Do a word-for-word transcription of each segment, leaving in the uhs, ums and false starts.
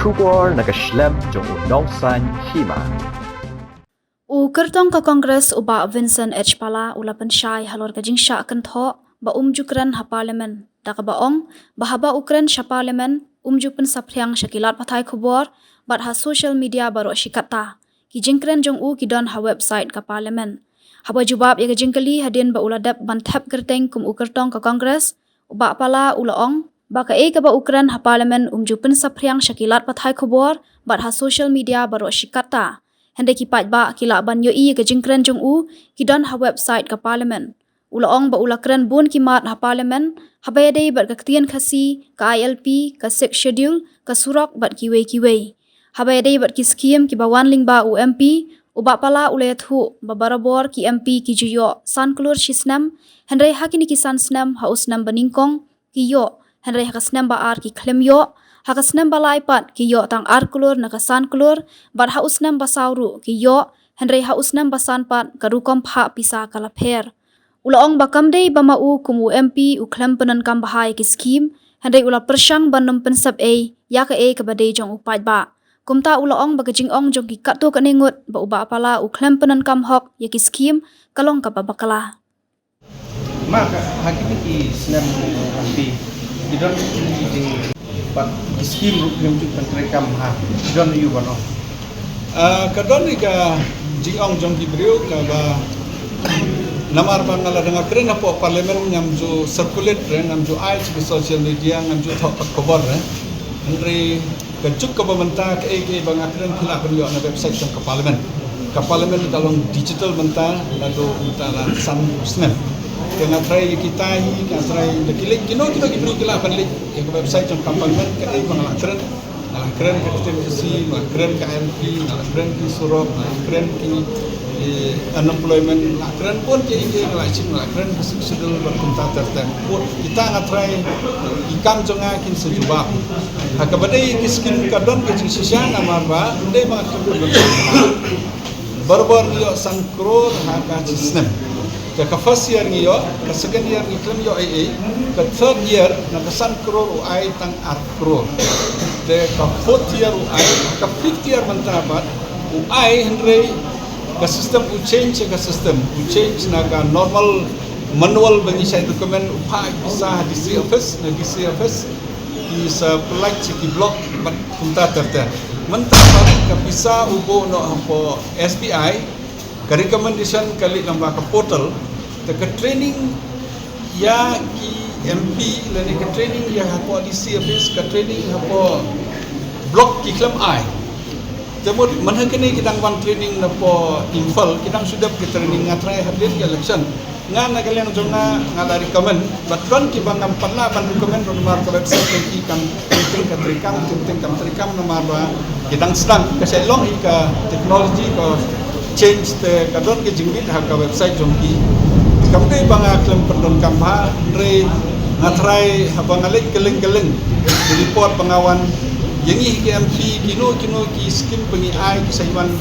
Khubor na ka shlem jong u nongsan hima. U kyrtong ka Congress u Bah Vincent H Pala u la pynshai halor ka jingshah kynthoh ba um ju kren ha Parliament, da kaba ong ba haba u kren sha Parliament um ju pynsaphriang sha ki lad pathai khubor bad ha social media baroh shi katta. Ki jingkren jong u ki don ha website ka Parliament. Haba jubab ïa ka jingkylli hadien ba u la dep ban thep kyrteng kum u kyrtong ka Congress, u Bah Pala u la ong ba kaei kaba u kren ha Parliament um ju pynsaphriang sha ki lad pathai khubor bad ha social media baroh shi katta. Hynrei ki paidbah ki lah ban ïohi ïa ka jingkren jong u ki don ha website ka Parliament. U la ong ba u la kren bun ki mat ha Parliament haba ïadei bad ka ktien Khasi, ka I L P, ka Sixth Schedule, ka surok bad kiwei kiwei. Haba ïadei bad ki skim kiba wan lyngba u M P, u Bah Pala u la ïathuh ba barabor ki M P ki ju ïoh san klur shi snem, hynrei ha kine ki san snem ha u snem ba nyngkong ki ïoh, hynrei ha ka snem ba ar ki khlem ïoh, ha ka snem ba lai pat ki ïoh tang ar klur na ka san klur, bad ha u snem ba saw ruh ki ïoh, hynrei ha u snem ba san pat ka rukom phah pisa ka la pher. U la ong ba kam dei ba ma u kum u M P u khlem pyndonkam bha ïa ki skim, hynrei u la pyrshang ban ym pynsep ei ïa kaei kaba dei jong u paidbah. Kumta u la ong ba ka jingong jong ki katto katne ngut ba u Bah Pala u khlem pyndonkam hok ïa ki skim ka long kaba bakla. Ma ka ha kine ki snem M P ki don ki jing pat ki skim ruh khlem ju pyntreikam ha ki don ïa u ba noh. Ah, ka don ïa ka jingong jong ki briew kaba namar ba nga la dang kren hapoh Parliament ngam ju circulate re, ngam ju ai sha ki social media, ngam ju thoh pat khubor re. Hynrei ka juk kaba mynta kaei kaei ba nga kren ki lah ban ïoh na website jong ka Parliament. Ka Parliament ka long digital mynta, naduh mynta la san snem. Te nga trai ïa kita hi, nga trai da ki link, kino kino ki briew ki lah ban link ïa ka website jong ka Parliament, kaei ba nga lah kren. Nga lah kren ka ktien Khasi, nga lah kren ka I L P, nga lah kren ki surok, nga lah kren ki, eh, unemployment, nga lah kren bun kiei kiei, nga lah shim, nga lah kren ka Sixth Schedule bad kumta ter ter. Bun kita nga trai ki kam jong nga kin sa jubab. Ha kaba dei ki skim ka don ka jingshisha namar ba dei ba nga kren. Barabor ngi ïoh san klur ha ka shi snem. Te ka first year ngi ïoh, ka second year ngi khlem ïoh ei ei, ka third year na ka san klur u ai tang ar klur. Te ka fourth year u ai, ka fifth year mynta pat u ai, hynrei ka system u change, ka system u change na ka normal manual ba ngi shait recommend u phah pisa ha D C office, na D C office ki sa pynlait sha ki block bad kumta ter ter. Mynta pat ka pisa u buh noh hapoh S B I, ka recommendation ka leit lyngba ka portal, te ka training ïa ki M P lane ka training ïa hapoh D C office, ka training hapoh block ki khlem ai. Te mut mynha kine ki dang wan training napoh Imphal, ki dang shu dep ki training, nga trai hadien ki election. Nga na ka liang jong nga, nga la recommend, bad don kiba ngam pat lah ban recommend ruh namar ka website jong ki kam teng teng ka treikam, teng teng kam treikam namar ba ki dang sdang, ka shait long hi ka technology ka change te ka don ka jingbit ha ka website jong ki. Kam dei ba nga khlem pyndonkam bha, hynrei nga trai haba nga leit kylleng kylleng, ki report ba nga wan ïa ngi hi ki M P, kino kino ki skim ba ngi ai ki sa wan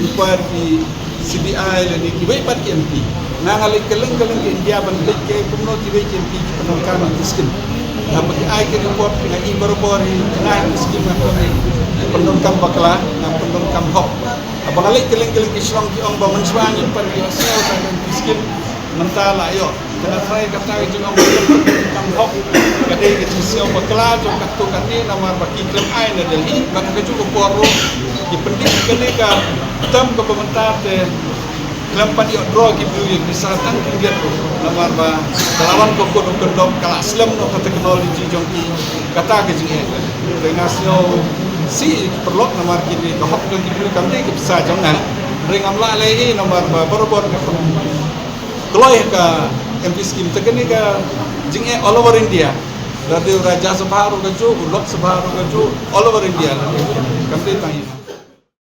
inquire ki C B I lane kiwei pat ki M P. Nga nga leit kylleng kylleng ka India ban leit ki kumno kiwei ki M P ki pyndonkam ïa ki skim. Haba ki ai ki report nga i barabor hi, nga ïa ki skim nga pyn-, pyndonkam bakla, nga pyndonkam hok. Haba nga leit kylleng kylleng ki shnong ki ong ba mynshuwa ngim pat ïohsngew ïa ki skim, mynta la ïoh. Te nga trai kata ka jingong ba pyndonkam hok ka dei ka jingsngew bakla jong katto katne namar ba ki khlem ai na Delhi, bad ha kajuh ka por ruh ki pyndih kane ka term kaba mynta te khlem pat ïoh draw ki briew ïa ki pisa tang khyndiat ruh namar ba ka la wan ka khun u kyndong, ka la slem noh ka technology jong ki, kata ka jingeh. Te nga sngew sih ki paralok namar kine ka hok jong ki briew, kam dei ki pisa jong nga. Hynrei ngam lah leh hi namar ba barabor ka pyn-, kloi ka M P scheme, te kane ka jingeh all over India. Lada u Rajya Sabha ruh kajuh, u Lok Sabha ruh kajuh, all over India. Kam dei tang ïa